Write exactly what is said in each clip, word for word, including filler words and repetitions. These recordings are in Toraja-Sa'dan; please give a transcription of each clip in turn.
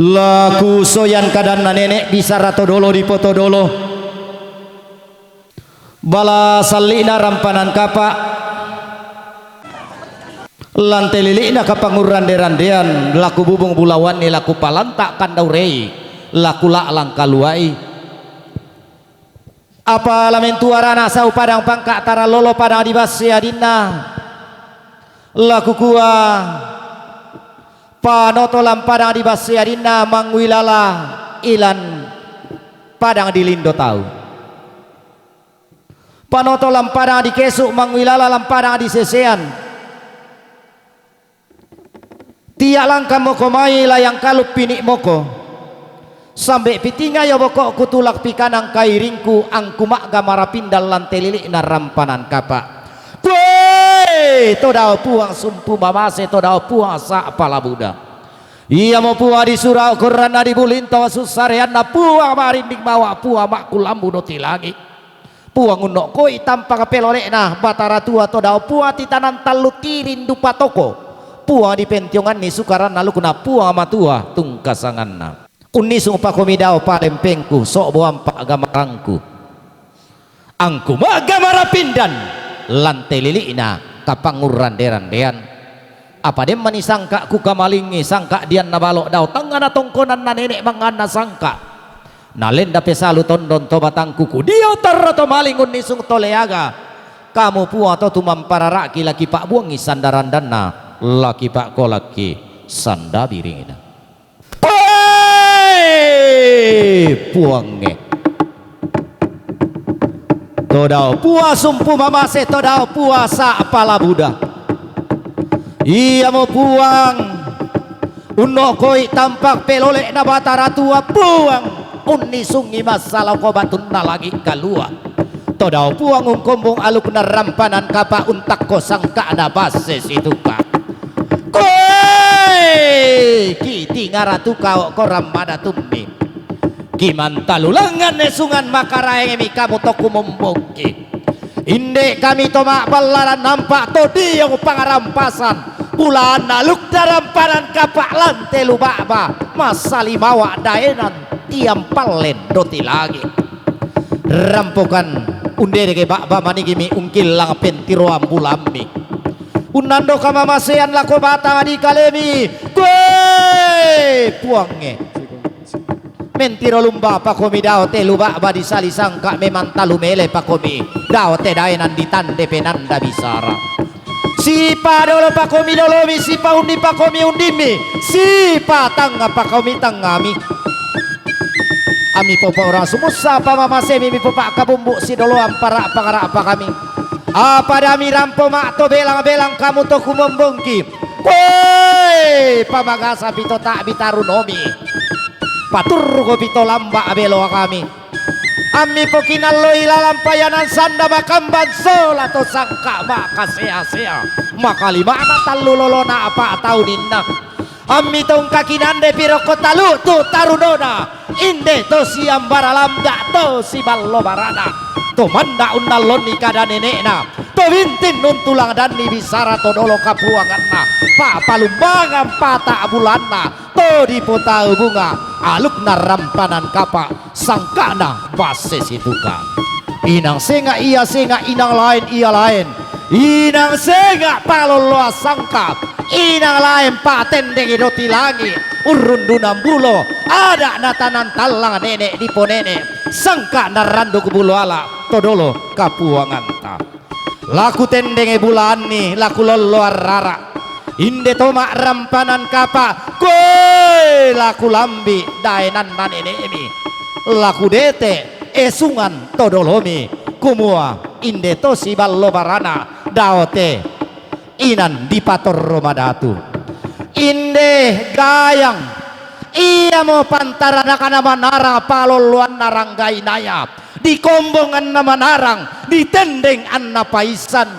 Laku soyan kadanna nenek bisara todolo dipo todolo. Bala salli'na rampanan kapa', lante lili'na kapang urrande-randean, laku bubung bulawanni, laku palanta' kandaurei, laku la'lang kaluai. Apa la mentuarana sau padang pangka' tarallolo padang dibasse adinna, laku kua panoto lan padang dibasse adinna manguilala ilan padang dilindo tau. Panoto lan padang dikesu' manguilala lan padang disesean. Tia' langkammoko mai layang kalu pini'moko. Sambe pitingayo boko'ku tulak pikanang kairingku angku ma'ga marapindan lante lili'na rampanan kapa'. Kue! To dao Puang sumpu mamase, to dao Puang sa'pala buda. Iamo Puang disurao korranna dibulinto sussareanna Puang marinding mawa Puang makkulambu doti langi'. Puang unno'koi tampak pelole'na Batara Tua to dao Puang titanang tallu tiring dupa toko. Puang dipentionganni sukaranna lukuna Puang Matua tungkasanganna. Unnisung pakomi dao palempengku, so'bo ampa' gamarangku. Angku ma'ga marapindan lante lili'na kapang urrande-randean. Apa den mani sangka' kukamalingngi sangka' dianna balo' dao tangngana tongkonanna nene' mangnganna sangka'. Nalenda pesalu tondon to batangku kudio torro to maling unnisung to leaga. Kamu Puang to tumamparara'ki laki pa'buangngi sanda randanna, laki pa'kolakki sanda biringina. Pue! Puangnge. To dao Puang sumpu mamase, to dao Puang sa'pala buda. Iamo Puang unno'koi tampak pelole'na Batara Tua Puang unnisungngi massalako batunna langi' kalua. To dao Puang ungkombong alukna rampanan kapa' untakko sangka'na basse situka'. Koe! Kitingaratu kao' korang madatummi. Kimantalu langngan nesungan makaraengmi kamu to kumombongki. Inde' kami to ma'ballaran nampa' to diong pangarampasan. Bulaanna lukta rampanan kapa' lante lu ba'ba massali mawa' daenan tiang pallen doti langi'. Rampokan undedeke ba'ba manigimi ungkillang pentiroang bulammi. Unnando kamamasean lako batang dikalemi. Kue! Puangnge. Mentiro lumba pakomi dao te lu ba'ba disali sangka' memang talu mele pakomi dao te daenan ditande penanda bisara. Sipa dolo pakomi dolomi, sipa undi pakomi undimmi, sipa tangnga pakomi tangngami. Ami popaura sumussa pamamasemi mi popa'kabumbu sidoloan para' pangara' pakami. Apa dami rampo ma'to belang-belang kamu to kumombongki. Woi, pamagasapi to ta'bi tarunomi. Paturrukopi to lamba' beloa kami. Ammi pokinalloi lalang payanan sanda makamban sola to sangka' ma'kasea-sea. Makalima'na tallu lolona apa' tauninna. Ammi tongka kinandepi rokko talu'tu tarunona. Inde to siambara landa' to siballo barana. To manda' unnallonni kada nene'na. To bintin nuntulang danni bisara to dolo kapuanganna. Pa'palumbangan pata' bulanna. To dipotau bunga alukna rampanan kapa' sangka'na basse situka'. Inang senga' ia senga', inang laen ia laen, inang senga' palolloa sangka', inang laen pa'tendengi doti langi', urrundunang bulo, ada' natanang tallang nene' diponene', sangka' narranduk bulo ala' to dolo kapuanganta. Laku tendenge bulaanni, laku lollo arrara'. Inde to ma'rampanan kapa', koe la kulambi' daenanna nene'mi, la kudete' esungan to dolomi, kumua inde to siballo barana dao te inan dipatorro madatu. Inde gayang, iamo pantaranakna manarang palolloanna ranggainaya, dikombong anna manarang, ditendeng anna paissan.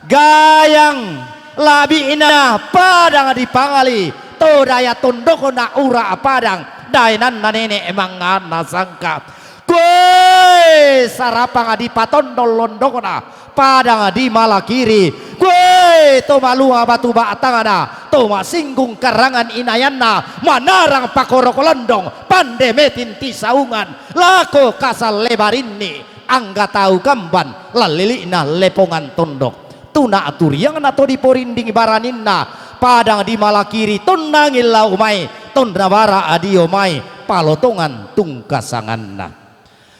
Gayang labi'na padang dipangali, to daya tondokna ura padang, daenanna nene' mangnganna sangka. Koe sarapang dipatondong londokna padang dimalakiri, koe to malua batu ba'tangna, to masinggung karangan inayanna, manarang pakoro kolondong, pande metinti saungan, lako kasalle barinni, angga tau kamban, lallili'na lepongan tondok. Tuna turiangna to diporinding baraninna, padang dimalakiri tonnangin lao mai, tonna bara adio mai, palotongan tungka sanganna.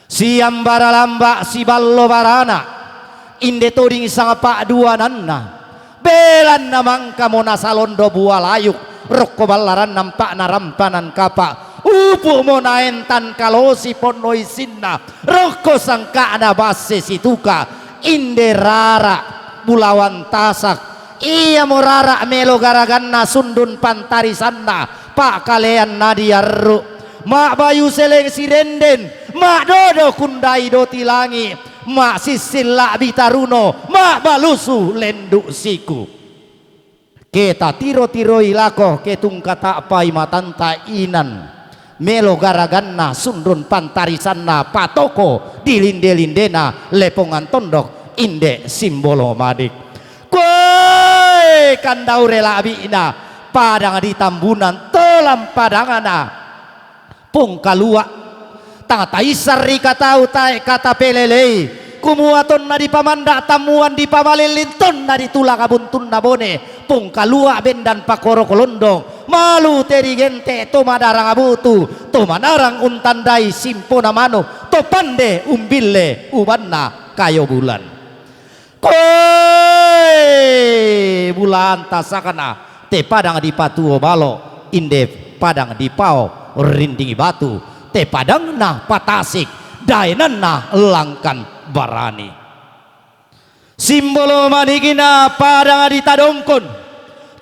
Siambara lamba' siballo barana, inde toding sangpa'duananna, belanna mangkamo nasalondo bua layuk, rokko ballaranna ampa'na rampanan kapa', upu'mo naentan kalosi ponno isinna, rokko sangka'na basse situka, inde rara' bulawan tasak, iamo rara' melo garaganna sundun pantarisanna, pa'kalean nadiarru', ma'bayu seleng sirenden, ma'dodo kundai doti langi', ma'sissin la'bi taruno, ma'balusu lendu' siku. Ke tatiro-tiroi lako, ke tungka ta'pai matanta inan, melo garaganna sundun pantarisanna patoko dilinde-lindena lepongan tondok inde simbolo madik. Koe kandaure la'bi'na padang di Tambunan tolang padangna. Pongkalua', tang taisarri katau tae' katapelelei, kumua tonna dipamanda' tammuan dipamalillin tonna ditulak buntunna bone, pongkalua' bendan pakoro kolondong, malu te digente' to madarang butu, to manarang untandai simpona manu, to pande umbille ubanna kayo bulan. Koe bulaan tasakna, te padang dipatuo balo, inde padang dipao rinding batu, te padangna patasik, daenanna langkan barani. Simbolo manigina padang ditadongkon,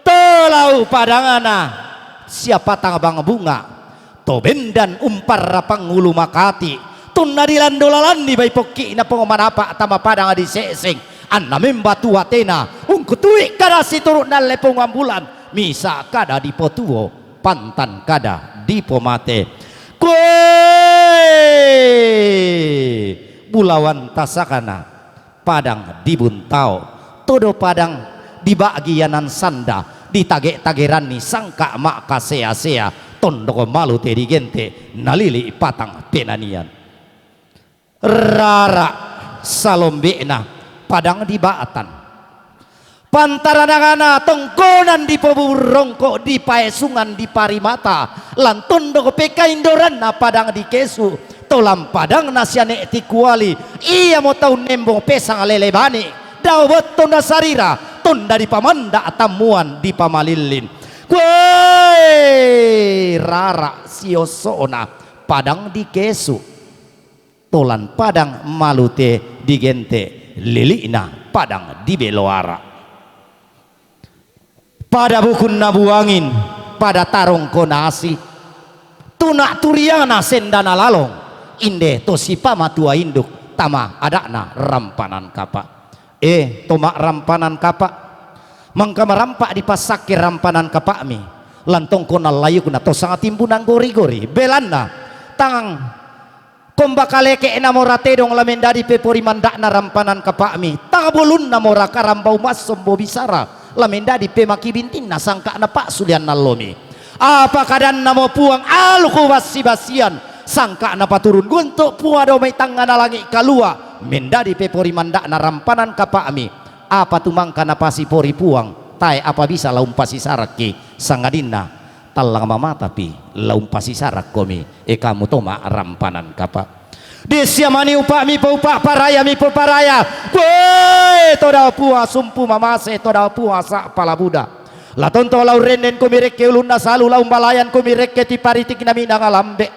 tolau padangna sia patang bang bunga, to bendan umparra pangulu makati, tonna dilando lalanni bai pokki'na Pong manapa' tama padang dise'seng, anna memba tu atena, ungkutui kada situru' nalle Pong Ambulan, misa' kada dipotuo, pantan kada dipomate. Koe bulawan tasakna, padang dibuntao, todo padang diba'gi ianan sanda, ditage-tageranni sangka' ma'kasea-sea, tondok malu te digente', nalili' patang penanian. Rara' salombe'na padang diba'tan. Pantaranakna tongkonan dipoburrongko, dipaesungan diparimata, lan tondok pekaindoranna padang dikesu, tolang padangna sia ne'ti kuali, iamo tau nembong pesang lele bani, dao botto nasarira, tonna dipamanda' tammuan dipamalillin. Koe rara' siosso'na padang dikesu. Tolang padang malu te digente', lili'na padang dibeloara. Pada bukunna buangin, pada tarongko nasi. Tuna turiangna sendana lalong, inde to sipamatua induk tama ada'na rampanan kapa'. E, to ma'rampanan kapa'. Mangka marampa' dipassakke rampanan kapa'mi, lan tongkonan layukna to sanga timbunan gori-gori. Belanna, tang komba kaleke'na mora tedong la mendadi peporimanda'na rampanan kapa'mi, tang bolunna mora karambau massombo bisara la mendadi pemaki bintinna sangka'na pa'sulianna allomi. Apa kadannamo Puang, alku bassi-bassian, sangka'na paturun guntu' Puang dao mai tangngana langi' kalua', mendadi peporimanda'na rampanan kapa'mi, apa tu mangka napasipori Puang, tae' apa bisa la umpasisarakki, sangadinna tallang mamatapi la umpasisarakkomi, e kamu to ma'rampanan kapa'. Dissia mani upa'mi paupa', parayami poparaya. Koe to dao Puang sumpu mamase, to dao Puang sa'pala buda. La tonto la urrenden komi rekke ulunna salu, la umbalayan komi rekke tiparitik naminanga lambe.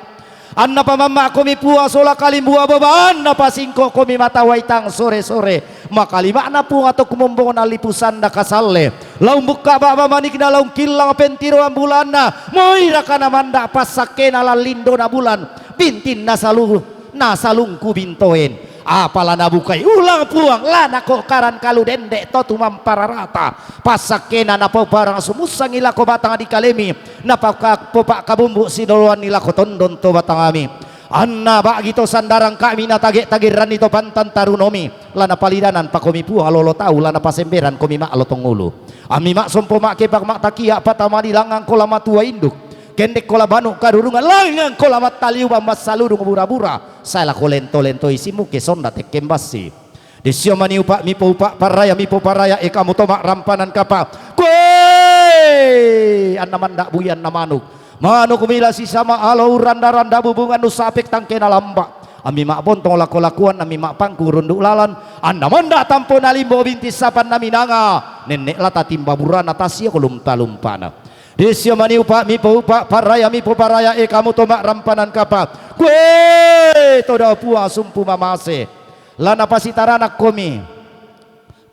Anna pamamma komi Puang sola kalimbua boba, anna pasingko komi mata waitang sore-sore. Makalima'na Puang atau kumombongna lipu sanda kasalle. La umbukka ba'ba manikna, la ungkillang pentiroan bulanna. Moiraka namanda passakkena lan lindona bulan. Bintinna salu, nasalungku bintoen. Apa la nabukai ulang Puang, la nakokaran kalu dende to tumampararata. Passakkena napobarang sumussangi lako batang dikalemi, napaka-, popakkabumbu sidoloanni lako tondon to batangami. Anna ba'gi to sandarang kami natage-tagerranni to pantan tarunomi, la napalidanan pakomi Puang lolo tau, la napasemberan komi ma'lotong ulu. Ami ma'sompo ma'kepak ma'takia patama di langang kola matua induk. Kendek kola banu kadurungan, langang kola mattaliuban massaludung bura-bura. Sae lako lento-lento isimu ke sonda tekken bassi. Dissio mani upa' mipoupa' paraya mipoparaya, e kamu to ma'rampanan kapa. Koe! Anna manda' buyanna manuk. Manuk mila sisama alo uranda-randa bubungan nusapek tangkena lamba'. Ami ma'bontong lako-lakuan, ami ma'pangkung rundu' lalan. Anna manda' tampona limbo bintis sapanna minanga. Nenne' la tatimba burana tasio lumpa-lumpana. Dissio mani upa' mipoupa' paraya mipoparaya, e kamu to ma'rampanan kapa. Koe to dao Puang sumpu mamase. La napasitaranakkomi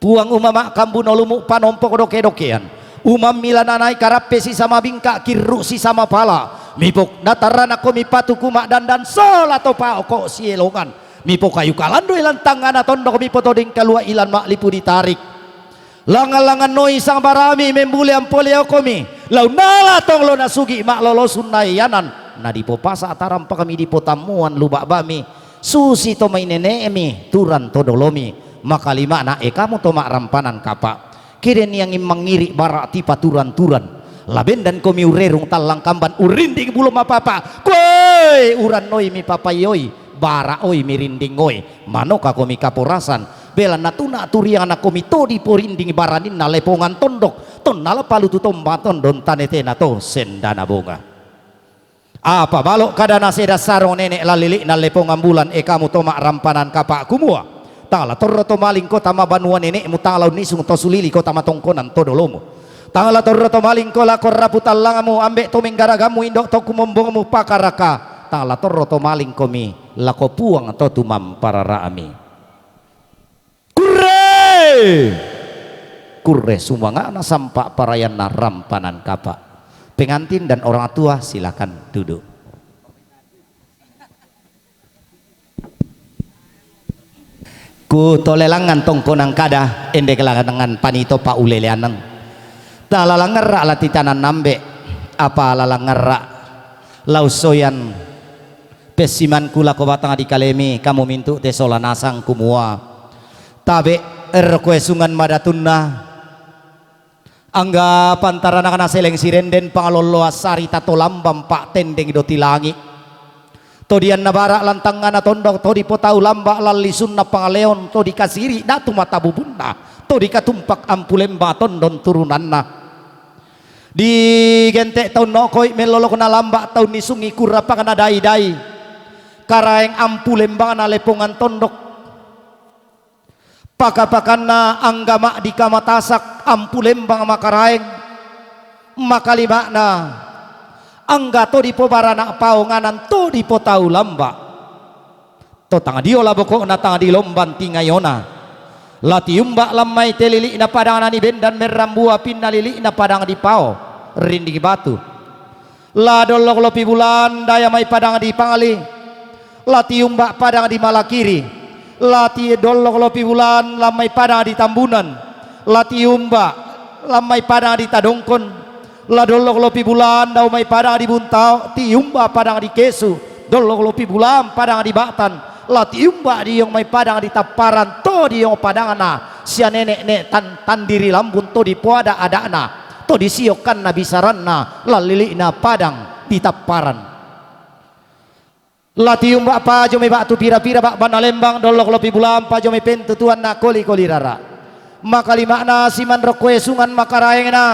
Puang umama' kambu nolumu panompok doke-dokean. Umammi la nanai karappe sisama bingka, kirru' sisama pala. Mipok nataranakkomi patuku ma'dandan sola to paoko sielongan. Mipokayu kalandoi lan tangngana tondok, mipotoding kalua' ilan ma'lipu ditarik. Langngan-langngan noi sangbarami membulean poleokomi, la unnala tonglo nasugi' ma'lolosunna ianan, nadipopasa' tarampakmi dipotammuan lu ba'bami, susi to mai nene'mi, turang to dolomi, makalima'na e kamu to ma'rampanan kapa'. Kede niangin mangiri' bara' tipa turang-turang, la bendankomi urerung tallang kamban, urrinding bulo mapapa, koe urannoimi papaioi, bara'oi mirindingoi, manokakomi kaporasan, belanna tuna turiangnakomi to diporinding baraninna lepongan tondok, tonna la palutu tomba tondon tanetena to sendana bonga. Apa balo' kadana sedang sarong nene' lan lili'na lepongan bulan, e kamu to ma'rampanan kapa', kumua, tang la torro to maling kota mabanua nene'mu, tang la unnisung to sulili kota matongkonan to dolomu. Tang la torro to malingko lako rapu tallangmu, ambe' to menggaragammu, indo' to kumombongmu, pakaraka. Tang la torro to malingkomi lako Puang to tumamparara'mi. Kurre! Kurre sumanga'na sampa' parayanna rampanan kapa'. Pengantin dan orang tua silakan duduk. Kutolelangan tongkonang kada, endek langan panito pa'uleleanang. Talalangngarra' la titanan ambe', apa lalangngarra' la ussoyan pessimanku lako batang dikalemi, kamu mintu' te sola nasang, kumua, tabe' erro koesungan madatunna. Angga pantaranakna seleng sirenden pangalolloan sarita to lambang pa'tendeng doti langi'. To dianna bara' lan tangngana tondok, to dipotau lamba' lan lisunna pangaleon, to dikasiri' datu mata bubunna, to dikatumpak ampulemba tondon turunanna. Digente' taunno' koi' mellolokna lamba' taunnisungi kurapakna dai-dai. Karaeng ampulembangna lepongan tondok. Paka-pakanna angga ma'dika matasak ampulembang makaraeng, makalima'na angga to dipobarana' paonganan to dipotau lamba'. To tang dio la boko'na tang dilomban tingayona. La tiumba' lan mai te lili'na padang nanibendan merrambua pinna lili'na padang dipao rinding batu. La dollok lopi bulan daya mai padang di Pangali, la tiumba' padang di Malakiri, la ti-, dollok lopi bulan lan mai padang di Tambunan, la tiumba' lan mai padang di Tadongkon, la dollok lopi bulan dao mai padang di Buntao, tiumba' padang di Kesu, dollok lopi bulan padang di Ba'tan, la tiumba' diong mai padang di Tapparan, to diong padangna sia nene' ne tan-, tandiri lambung to dipoada'-ada'na, to disiokkanna bisaranna lan lili'na padang di Tapparan. La tiumba' pajo mai ba'tu pira-pira ba'banna lembang, dollok lopi bulan pajo mai pentutuanna koli-koli rara. Makalima'na simanrokko esungan makaraengna,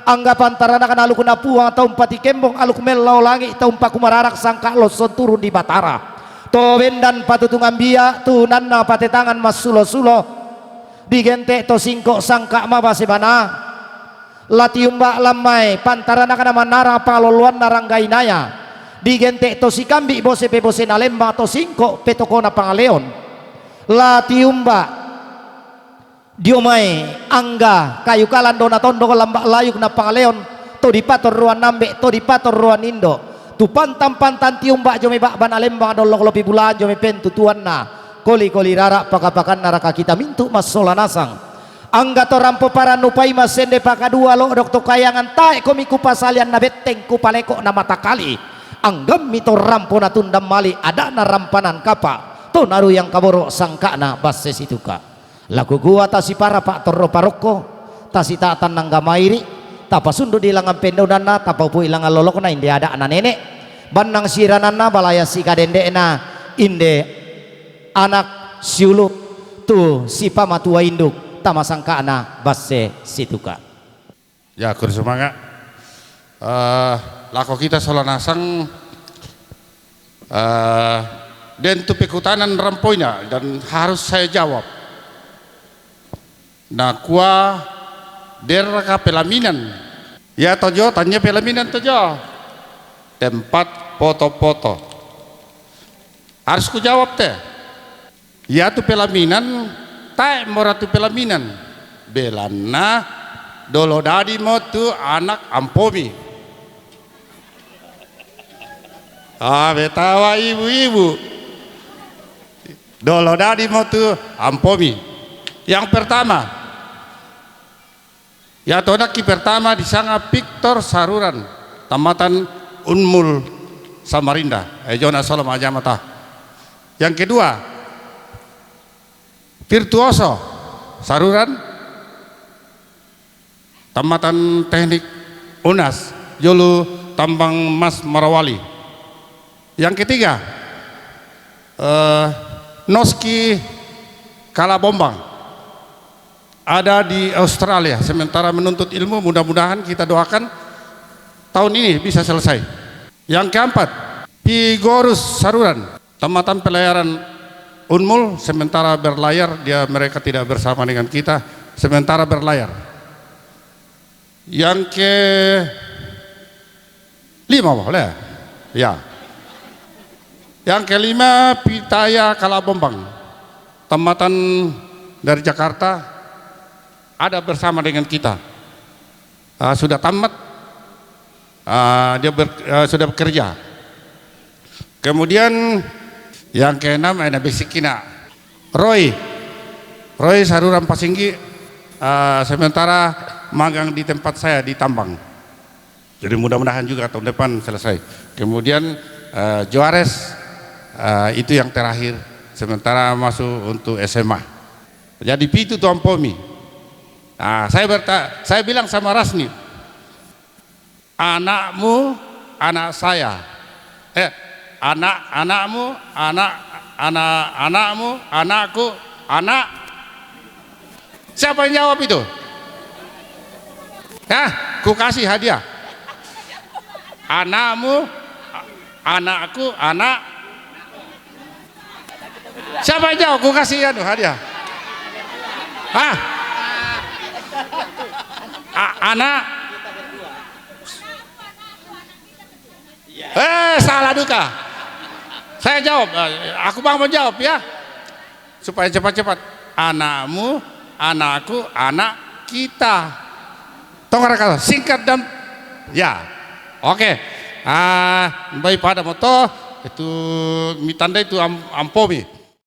angga pantaranakna alukna Puang tau mpati kembong, aluk mellao langi' tau mpakumararak sangka' lossong turun di Batara. To bendan patutungan bia', tunanna patetangan massulo-sulo. Digente' to singko' sangka' mabase bana. La tiumba' lammai pantaranakna manarang pangaloloanna ranggainaya. Digente' to sikambi' bose pe bosena lembang to singko' pe tokona pangaleon. La tiumba' dio mai angga kayu kalan dona tondok lamba' layuk na pangaleon, to dipatorroan ambe', to dipatorroan indo'. Tu pantang-pantang tiumba' dio mai ba'bana lembang dollok lopi bulaan dio mai pentutuanna. Koli-koli rara' paka-pakanna raka kita mintu' massola nasang. Angga to rampo parannu paima sende pakadua lo'dok to kayangan tae' komi kupasalian na betteng kupaleko' na matakali. Anggammi to rampo na tundang mali' ada'na rampanan kapa', to naruyang kaboro' sangka'na basse situka'. La kukua tasiparapa' torro parokko, tasita'tan angga mairi', tapasundu' di langngan pendonanna, tapaupu' di langngan lolokna inde ada'na nene', bannang sirananna balaya sikadende'na inde anak siulu' tu sipamatua induk tama sangka'na basse situka'. Ya, kursu manga. Eh, lako kita sola nasang, eh, den tu pekutanan rampoina dan harus saya jawab. Nakua, derraka pelaminan? Ya tojo, tania pelaminan tojo. Tempat foto-foto. Harus kujawab te. Iatu pelaminan, tae' mora tu pelaminan. Belanna dolo dadi mo tu anak ampomi. Ah, betawa ibu-ibu. Dolo dadi mo tu ampomi. Yang pertama, ya, to nakki pertama disanga Victor Saruran, tammatan Unmul Samarinda, eh, jona solo majamata. Yang kedua, Virtuoso Saruran, tammatan teknik Unas, jolo tambang mas Marawali. Yang ketiga, eh, Noski Kalabombang, ada di Australia, sementara menuntut ilmu, mudah-mudahan kita doakan tahun ini bisa selesai. Yang keempat, Pigorus Saruran, tamatan pelayaran Unmul, sementara berlayar, dia, mereka tidak bersama dengan kita, sementara berlayar. Yang ke lima, boleh? Ya. Yang kelima, Pitaya Kalabombang. Tamatan dari Jakarta, ada bersama dengan kita. Ah, sudah tamat, ah, dia ber-, ah, sudah bekerja. Kemudian yang keenam, eh, na bisikkina. Roy. Roy Saruran Pasinggi, ah, sementara magang di tempat saya di tambang. Jadi mudah-mudahan juga tahun depan selesai. Kemudian, eh, Joares, eh, itu yang terakhir, sementara masuk untuk S M A. Jadi pitu tu ampomi. Ah, saya berta-, saya bilang sama Rasni, "Anakmu, anak saya." Eh, anak, anakmu, anak, anak, anakmu, anakku, anak. Siapa yang jawab itu? Hah? Ku kasih hadiah. Anakmu, a-, anakku, anak. Siapa yang jawab? Ku kasih anu hadiah. Hah? A-, anak. Eh, salah duka. Saya jawab, eh, aku mau menjawab ya. Supaya cepat-cepat. Anakmu, anakku, anak kita. Tongara kata singkat dan, ya. Oke. Ah, baik pada moto itu mitandai tu am-, ampomi.